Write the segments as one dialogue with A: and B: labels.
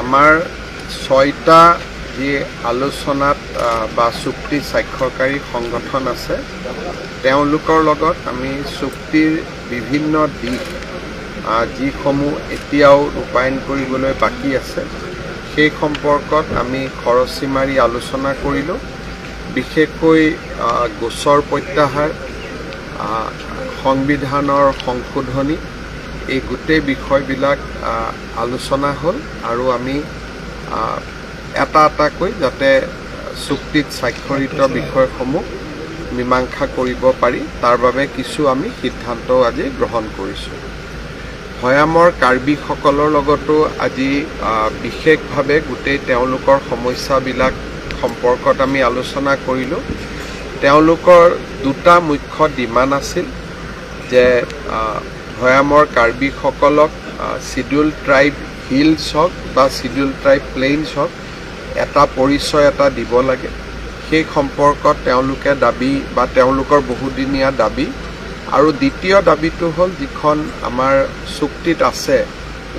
A: আমাৰ ছয়টা যি আলোচনাত বা চুক্তি স্বাক্ষৰকাৰী সংগঠন আছে, তেওঁলোকৰ লগত আমি চুক্তিৰ বিভিন্ন দিশ যিসমূহ এতিয়াও ৰূপায়ণ কৰিবলৈ বাকী আছে, সেই সম্পৰ্কত আমি খৰচি মাৰি আলোচনা কৰিলোঁ। বিশেষকৈ গোচৰ প্ৰত্যাহাৰ, সংবিধানৰ সংশোধনী, এই গোটেই বিষয়বিলাক আলোচনা হ'ল আৰু আমি এটা এটাকৈ যাতে চুক্তিত স্বাক্ষৰিত বিষয়সমূহ মীমাংসা কৰিব পাৰি, তাৰ বাবে কিছু আমি সিদ্ধান্তও আজি গ্ৰহণ কৰিছোঁ। ভৈয়ামৰ কাৰ্বিসকলৰ লগতো আজি বিশেষভাৱে গোটেই তেওঁলোকৰ সমস্যাবিলাক সম্পৰ্কত আমি আলোচনা কৰিলোঁ। তেওঁলোকৰ দুটা মুখ্য ডিমাণ্ড আছিল যে ভৈয়ামৰ কাৰ্বিসকলক চিডিউল ট্ৰাইব হিলছ হওক বা চিডিউল ট্ৰাইব প্লেইনছ হওক, এটা পৰিচয় এটা দিব লাগে। সেই সম্পৰ্কত তেওঁলোকে দাবী বা তেওঁলোকৰ বহুদিনীয়া দাবী। আৰু দ্বিতীয় দাবীটো হ'ল যিখন আমাৰ চুক্তিত আছে,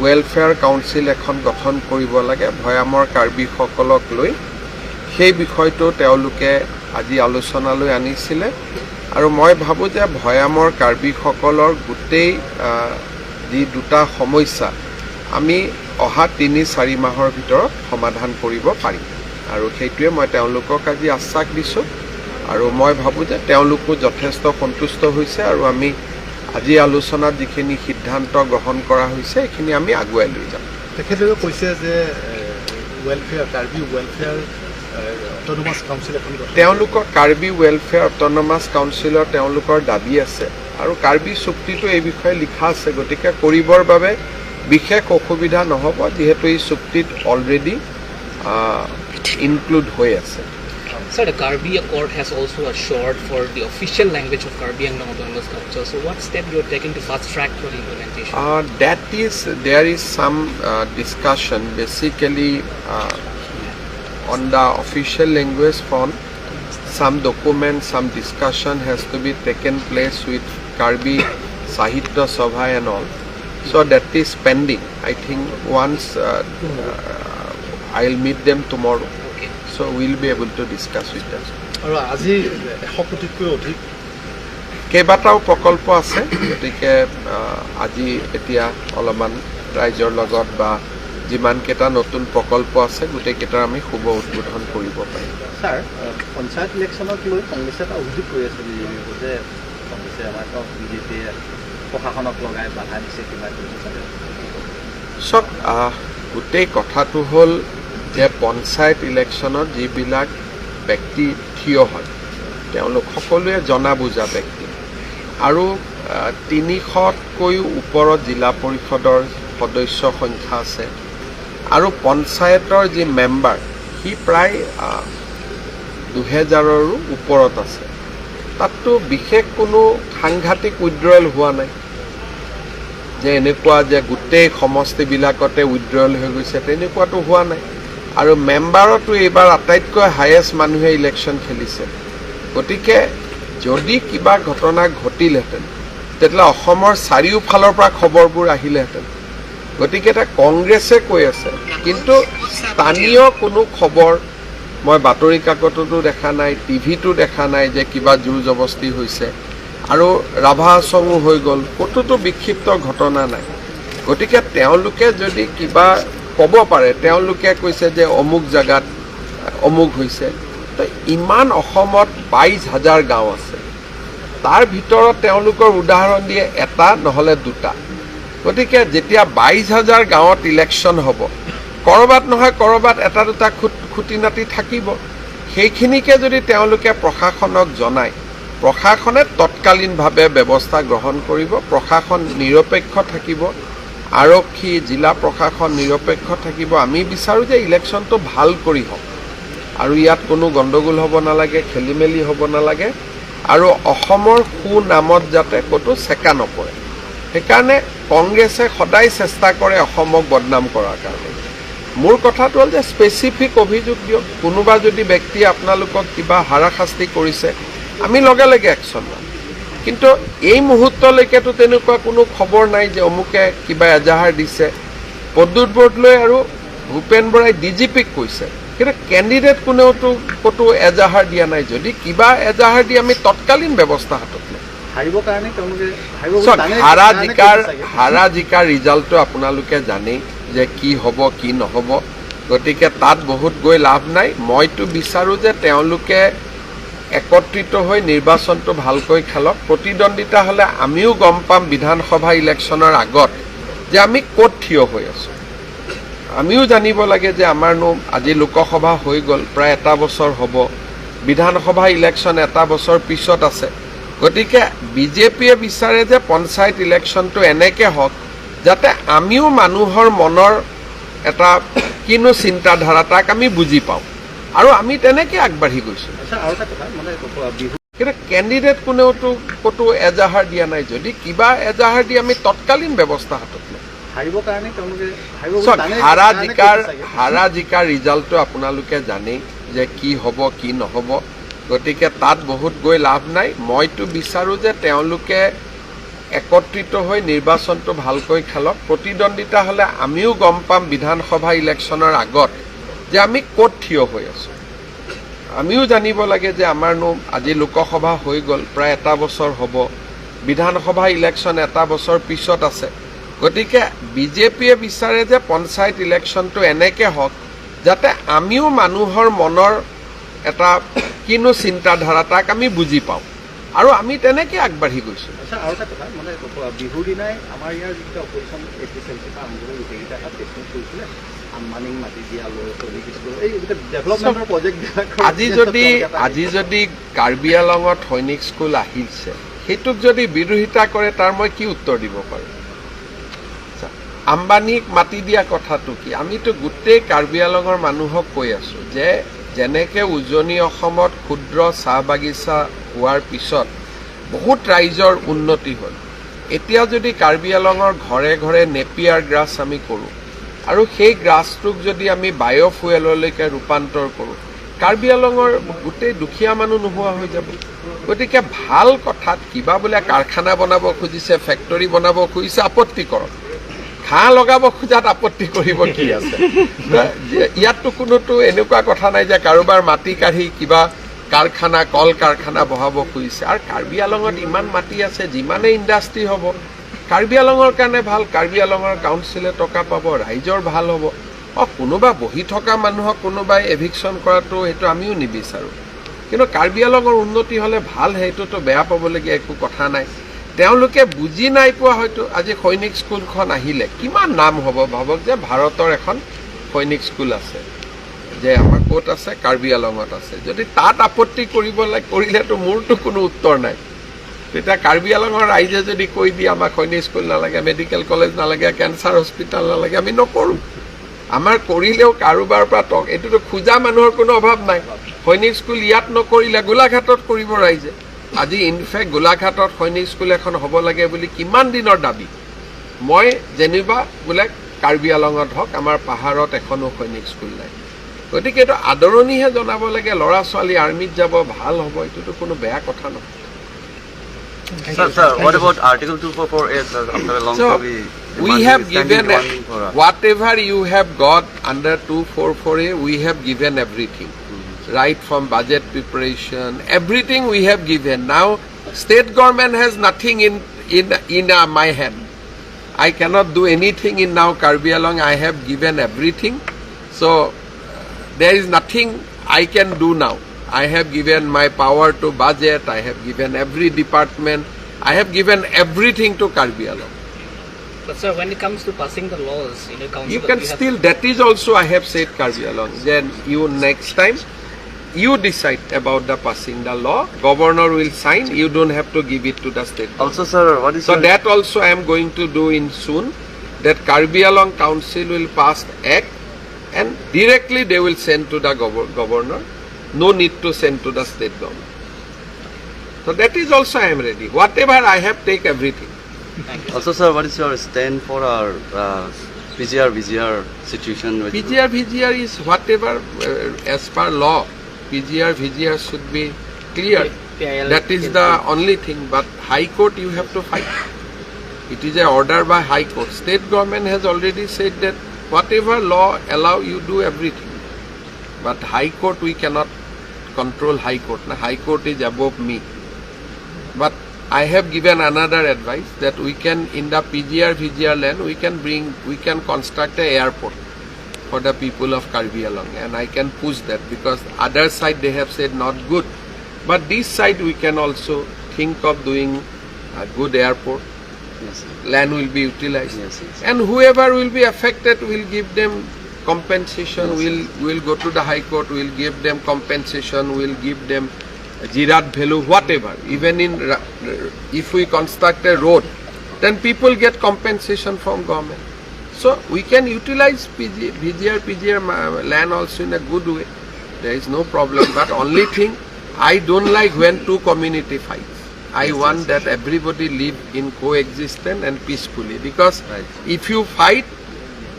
A: ৱেলফেয়াৰ কাউন্সিল এখন গঠন কৰিব লাগে ভৈয়ামৰ কাৰ্বিসকলক লৈ। সেই বিষয়টো তেওঁলোকে আজি আলোচনালৈ আনিছিলে আৰু মই ভাবোঁ যে ভৈয়ামৰ কাৰ্বিসকলৰ গোটেই যি দুটা সমস্যা আমি অহা 3-4 মাহৰ ভিতৰত সমাধান কৰিব পাৰিম আৰু সেইটোৱে মই তেওঁলোকক আজি আশ্বাস দিছোঁ। আৰু মই ভাবোঁ যে তেওঁলোকো যথেষ্ট সন্তুষ্ট হৈছে আৰু আমি আজি আলোচনাত যিখিনি সিদ্ধান্ত গ্ৰহণ কৰা হৈছে, সেইখিনি আমি আগুৱাই লৈ যাম।
B: তেখেতলোকে কৈছে যে কাৰ্বি ৱেলফেয়াৰ অট'নমাছ কাউন্সিল এখন গঠন
A: তেওঁলোকৰ কাৰ্বি ৱেলফেয়াৰ অট'নমাছ কাউন্সিলৰ তেওঁলোকৰ দাবী আছে আৰু কাৰ্বি চুক্তিটো এই বিষয়ে লিখা আছে। গতিকে কৰিবৰ বাবে বিশেষ অসুবিধা নহ'ব, যিহেতু এই চুক্তিত অলৰেডি ইনক্লুড হৈ আছে।
C: Sir, the Karbi Accord has also assured for the official language of Karbi Anglong Autonomous Council. So, what step you are taking to fast track for the implementation?
A: That is, there is some discussion basically on the official language front. Some document, some discussion has to be taken place with Karbi Sahitya Sabha and all. So that is pending. I think once I'll meet them tomorrow. So we'll be able to discuss with them.
B: আৰু আজি 100 কোটিতকৈ অধিক
A: কেইবাটাও প্ৰকল্প আছে। গতিকে আজি এতিয়া অলপমান ৰাইজৰ লগত বা যিমানকেইটা নতুন প্ৰকল্প আছে, গোটেইকেইটাৰ আমি শুভ উদ্বোধন কৰিব পাৰিম।
D: ছাৰ, পঞ্চায়ত ইলেকশ্যনক লৈ কংগ্ৰেছে এটা অভিযোগ কৰি আছে বিজেপিৰ ওপৰত যে কংগ্ৰেছে আমাৰ বিজেপিয়ে প্ৰশাসনক লগাই বাধা দিছে, কিবা কৰিছে। ছাৰ?
A: চাওক, গোটেই কথাটো হ'ল যে পঞ্চায়ত ইলেকশ্যনত যিবিলাক ব্যক্তি থিয় হয়, তেওঁলোক সকলোৱে জনা বুজা ব্যক্তি আৰু 300তকৈও ওপৰত জিলা পৰিষদৰ সদস্য সংখ্যা আছে আৰু পঞ্চায়তৰ যি মেম্বাৰ, সি প্ৰায় 2000ৰো ওপৰত আছে। তাততো বিশেষ কোনো সাংঘাতিক উইড্ৰয়েল হোৱা নাই যে এনেকুৱা যে গোটেই সমষ্টিবিলাকতে উইড্ৰয়েল হৈ গৈছে, তেনেকুৱাতো হোৱা নাই। আৰু মেম্বাৰতো এইবাৰ আটাইতকৈ হায়েষ্ট মানুহে ইলেকশ্যন খেলিছে। গতিকে যদি কিবা ঘটনা ঘটিলহেঁতেন, তেতিয়াহ'লে অসমৰ চাৰিওফালৰ পৰা খবৰবোৰ আহিলেহেঁতেন। গতিকে এটা কংগ্ৰেছে কৈ আছে, কিন্তু স্থানীয় কোনো খবৰ মই বাতৰি কাকততো দেখা নাই, টিভিতো দেখা নাই যে কিবা জোৰ জবস্তি হৈছে। আৰু ৰাভা হাছঙো হৈ গ'ল, ক'তোতো বিক্ষিপ্ত ঘটনা নাই। গতিকে তেওঁলোকে যদি কিবা ক'ব পাৰে, তেওঁলোকে কৈছে যে অমুক জেগাত অমুক হৈছে, তো ইমান অসমত 22 হাজাৰ গাঁও আছে, তাৰ ভিতৰত তেওঁলোকৰ উদাহৰণ দিয়ে এটা নহ'লে দুটা। গতিকে যেতিয়া 22 হাজাৰ গাঁৱত ইলেকশ্যন হ'ব, ক'ৰবাত নহয় ক'ৰবাত এটা দুটা খুটি নাটি থাকিব। সেইখিনিকে যদি তেওঁলোকে প্ৰশাসনক জনায়, প্ৰশাসনে তৎকালীনভাৱে ব্যৱস্থা গ্ৰহণ কৰিব। প্ৰশাসন নিৰপেক্ষ থাকিব, আৰক্ষী, জিলা প্ৰশাসন নিৰপেক্ষ থাকিব। আমি বিচাৰোঁ যে ইলেকশ্যনটো ভাল কৰি হওক আৰু ইয়াত কোনো গণ্ডগোল হ'ব নালাগে, খেলি মেলি হ'ব নালাগে আৰু অসমৰ সুনামত যাতে ক'তো চেকা নপৰে। সেইকাৰণে কংগ্ৰেছে সদায় চেষ্টা কৰে অসমক বদনাম কৰাৰ কাৰণে। মোৰ কথাটো হ'ল যে স্পেচিফিক অভিযোগ দিয়ক। কোনোবা যদি ব্যক্তিয়ে আপোনালোকক কিবা হাৰাশাস্তি কৰিছে, আমি লগে লগে একশ্যন ল'ম। কিন্তু এই মুহূৰ্তলৈকেতো তেনেকুৱা কোনো খবৰ নাই যে অমুকে কিবা এজাহাৰ দিছে। প্ৰদ্যুৎ বৰদলৈ আৰু ভূপেন বৰাই ডি জি পিক কৈছে, কিন্তু কেণ্ডিডেট কোনেওতো ক'তো এজাহাৰ দিয়া নাই। যদি কিবা এজাহাৰ দি আমি তৎকালীন ব্যৱস্থা হাতত ল'ম।
D: হাৰিবৰ কাৰণে তেওঁলোকে হাৰিব বুলি
A: চাওক,
D: জানে-
A: হাৰা
D: জানে
A: জিকাৰ
D: কৈছে চাগে।
A: হাৰা জিকাৰ ৰিজাল্টটো আপোনালোকে জানেই যে কি হ'ব কি নহ'ব। গতিকে তাত বহুত গৈ লাভ নাই। মইতো বিচাৰোঁ যে তেওঁলোকে একত্ৰিত হৈ নিৰ্বাচনটো ভালকৈ খেলক। প্ৰতিদ্বন্দ্বিতা হ'লে আমিও গম পাম বিধানসভা ইলেকশ্যনৰ আগত যে আমি ক'ত থিয় হৈ আছোঁ। আমিও জানিব লাগে যে আমাৰনো আজি লোকসভা হৈ গ'ল, প্ৰায় এটা বছৰ হ'ব, বিধানসভা ইলেকশ্যন এটা বছৰ পিছত আছে। গতিকে বিজেপিয়ে বিচাৰে যে পঞ্চায়ত ইলেকশ্যনটো এনেকৈ হওক যাতে আমিও মানুহৰ মনৰ এটা কিনো চিন্তাধাৰা তাক আমি বুজি পাওঁ আৰু আমি তেনেকৈ আগবাঢ়ি গৈছোঁ।
D: আচ্ছা, আৰু এটা কথা, মানে বিহু
A: কিন্তু কেণ্ডিডেট কোনেওতো ক'তো এজাহাৰ দিয়া নাই। যদি কিবা এজাহাৰ দি আমি তৎকালীন ব্যৱস্থা হাতত ল'ম।
D: হাৰিবৰ কাৰণে তেওঁলোকে হাৰিব বুলি
A: চাওক,
D: জানে-
A: হাৰা
D: জানে
A: জিকাৰ
D: কৈছে চাগে।
A: হাৰা জিকাৰ ৰিজাল্টটো আপোনালোকে জানেই যে কি হ'ব কি নহ'ব। গতিকে তাত বহুত গৈ লাভ নাই। মইতো বিচাৰোঁ যে তেওঁলোকে একত্ৰিত হৈ নিৰ্বাচনটো ভালকৈ খেলক। প্ৰতিদ্বন্দ্বিতা হ'লে আমিও গম পাম বিধানসভা ইলেকশ্যনৰ আগত যে আমি ক'ত থিয় হৈ আছোঁ। আমিও জানিব লাগে যে আমাৰনো আজি লোকসভা হৈ গ'ল, প্ৰায় এটা বছৰ হ'ব, বিধানসভা ইলেকশ্যন এটা বছৰ পিছত আছে। গতিকে বিজেপিয়ে বিচাৰে যে পঞ্চায়ত ইলেকশ্যনটো এনেকৈ হওক যাতে আমিও মানুহৰ মনৰ এটা কিনো চিন্তাধাৰা তাক আমি বুজি পাওঁ আৰু আমি তেনেকৈ আগবাঢ়ি গৈছোঁ।
D: আচ্ছা, আৰু এটা কথা, মানে বিহুৰ দিনাই আমাৰ ইয়াৰ যিকেইটা opposition A P L C পৰা আৰম্ভ কৰি গোটেইকেইটা এটা প্ৰেছ মিট কৰিছিলে, আম্বানীক মাটি দিয়া লৈ সৈনিক স্কুল, এই গোটেই ডেভেলপমেণ্টৰ প্ৰজেক্টবিলাক।
A: আজি যদি কাৰ্বি আলঙত সৈনিক স্কুল আহিছে, সেইটোক যদি বিৰোধিতা কৰে, তাৰ মই কি উত্তৰ দিব পাৰোঁ? আচ্ছা, আম্বানীক মাটি দিয়া কথাটো কি? আমিতো গোটেই কাৰ্বি আলঙৰ মানুহক কৈ আছোঁ যে যেনেকে উজনি অসমত ক্ষুদ্ৰ চাহ বাগিচা হোৱাৰ পিছত বহুত ৰাইজৰ উন্নতি হ'ল, এতিয়া যদি কাৰ্বি আলঙৰ ঘৰে ঘৰে নেপিয়াৰ গ্ৰাছ আমি কৰোঁ আৰু সেই গ্ৰাছটোক যদি আমি বায়'ফুৱেললৈকে ৰূপান্তৰ কৰোঁ, কাৰ্বি আলঙৰ গোটেই দুখীয়া মানুহ নোহোৱা হৈ যাব। গতিকে ভাল কথাত কিবা বোলে কাৰখানা বনাব খুজিছে, ফেক্টৰী বনাব খুজিছে, আপত্তি কৰক। ঘাঁহ লগাব খোজাত আপত্তি কৰিব কি আছে? ইয়াততো কোনোতো এনেকুৱা কথা নাই যে কাৰোবাৰ মাটি কাঢ়ি কিবা কাৰখানা, কল কাৰখানা বহাব খুজিছে। আৰু কাৰ্বি আলঙত ইমান মাটি আছে, যিমানে ইণ্ডাষ্ট্ৰি হ'ব কাৰ্বি আলঙৰ কাৰণে ভাল। কাৰ্বি আলঙৰ কাউন্সিলে টকা পাব, ৰাইজৰ ভাল হ'ব। কোনোবা বহি থকা মানুহক কোনোবাই এভিকশ্যন কৰাটো সেইটো আমিও নিবিচাৰোঁ, কিন্তু কাৰ্বি আলঙৰ উন্নতি হ'লে ভাল, সেইটোতো বেয়া পাবলগীয়া একো কথা নাই। তেওঁলোকে বুজি নাই পোৱা হয়তো। আজি সৈনিক স্কুলখন আহিলে কিমান নাম হ'ব ভাবক যে ভাৰতৰ এখন সৈনিক স্কুল আছে, যে আমাৰ ক'ত আছে, কাৰ্বি আলঙত আছে। যদি তাত আপত্তি কৰিব লাগে, কৰিলেতো মোৰতো কোনো উত্তৰ নাই। তেতিয়া কাৰ্বি আলঙৰ ৰাইজে যদি কৈ দিয়ে আমাক সৈনিক স্কুল নালাগে, মেডিকেল কলেজ নালাগে, কেঞ্চাৰ হস্পিটেল নালাগে, আমি নকৰোঁ। আমাৰ কৰিলেও কাৰোবাৰ পৰা টক এইটোতো খোজা মানুহৰ কোনো অভাৱ নাই। সৈনিক স্কুল ইয়াত নকৰিলে গোলাঘাটত কৰিব ৰাইজে। আজি ইনফেক্ট গোলাঘাটত সৈনিক স্কুল এখন হ'ব লাগে বুলি কিমান দিনৰ দাবী। মই যেনিবা বোলে কাৰ্বি আলঙত হওক, আমাৰ পাহাৰত এখনো সৈনিক স্কুল নাই। গতিকে এইটো আদৰণিহে জনাব লাগে। ল'ৰা ছোৱালী আৰ্মিত যাব, ভাল হ'ব, এইটোতো কোনো বেয়া কথা নহয়।
E: Sir, what about Article 244A, sir? After a long
A: So,
E: time, we
A: we
E: demanding-
A: have
E: standing
A: given
E: demanding for us.
A: Whatever you have got under 244A, we have given everything. Right from budget preparation, everything we have given. Now, state government has nothing in my hand. I cannot do anything in now Karbi Anglong. I have given everything. So, there is nothing I can do now. I have given my power to budget, I have given every department, I have given everything to Karbi Anglong.
C: But sir, when it comes to passing the laws, council,
A: You can
C: have-
A: still, that is also I have said Karbi Anglong. Then you next time, you decide about the passing the law. Governor will sign, you don't have to give it to the state government.
E: Also, sir, what is
A: So
E: your-
A: that also I am going to do in soon, that Karbi Anglong Council will pass act and directly they will send to the governor. No need to send to the state government. So that is also I am ready. Whatever I have, take everything.
C: Thank you.
E: Also, sir, what is your stand for our PGR, VGR situation? With
A: PGR, VGR is whatever as per law. PGR, VGR should be clear.
C: PIL
A: That is the only thing. But High Court you have to fight. It is a order by High Court. State government has already said that Whatever law allow, you do everything. But High Court, we cannot control High Court. Na, High Court is above me. But I have given another advice that we can, in the PGR, VGR land, we can bring, we can construct a airport for the people of Karbi Anglong, and I can push that because other side they have said not good, but this side we can also think of doing a good airport.
E: Yes, sir.
A: Land will be utilized,
E: Yes.
A: and whoever will be affected will give them compensation. We'll go to the High Court. We'll give them compensation. We'll give them Jirat value, whatever. Even if we construct a road, then people get compensation from government. So we can utilize PG, VGR, PGR land also in a good way. There is no problem. But only thing, I don't like when two community fights. I want that everybody live in coexistence and peacefully. Because if you fight,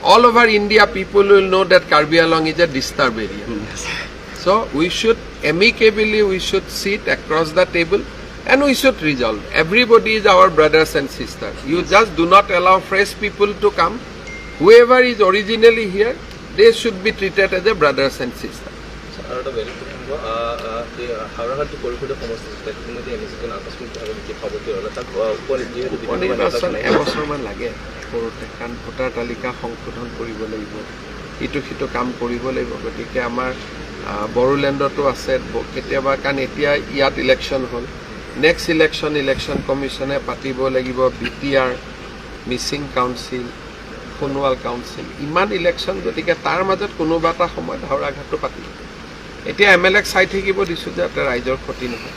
A: all over India people will know that Karbi Anglong is a disturbed area. So we should amicably, we should sit across the table and we should resolve. Everybody is our brothers and sisters. You just do not allow fresh people to come. Whoever is originally here, they should be treated as a brothers and sisters.
F: আৰু এটা বেলেগ প্ৰসংগ আহ, আহ, এই হাওৰাঘাট পৰিষদীয় সমষ্টি তাত ইতিমধ্যে এন এছ আকস্মিকভাৱে সভাপতি হ'লে তাক উপ যিহেতু বিধানসভা
A: নিৰ্বাচন
F: নিৰ্বাচন
A: এবছৰমান লাগে কৰোঁতে, কাৰণ ভোটাৰ তালিকা সংশোধন কৰিব লাগিব, ইটো সিটো কাম কৰিব লাগিব। গতিকে আমাৰ বড়োলেণ্ডতো আছে কেতিয়াবা, কাৰণ এতিয়া ইয়াত ইলেকশ্যন হ'ল, নেক্সট ইলেকশ্যন ইলেকশ্যন কমিশ্যনে পাতিব লাগিব, BTR, Mising council, Sonowal council, ইমান ইলেকশ্যন। গতিকে তাৰ মাজত কোনোবা এটা সময়ত হাওৰাঘাটটো পাতিব। এতিয়া এম এল এক চাই থাকিব দিছোঁ যাতে ৰাইজৰ ক্ষতি নহয়।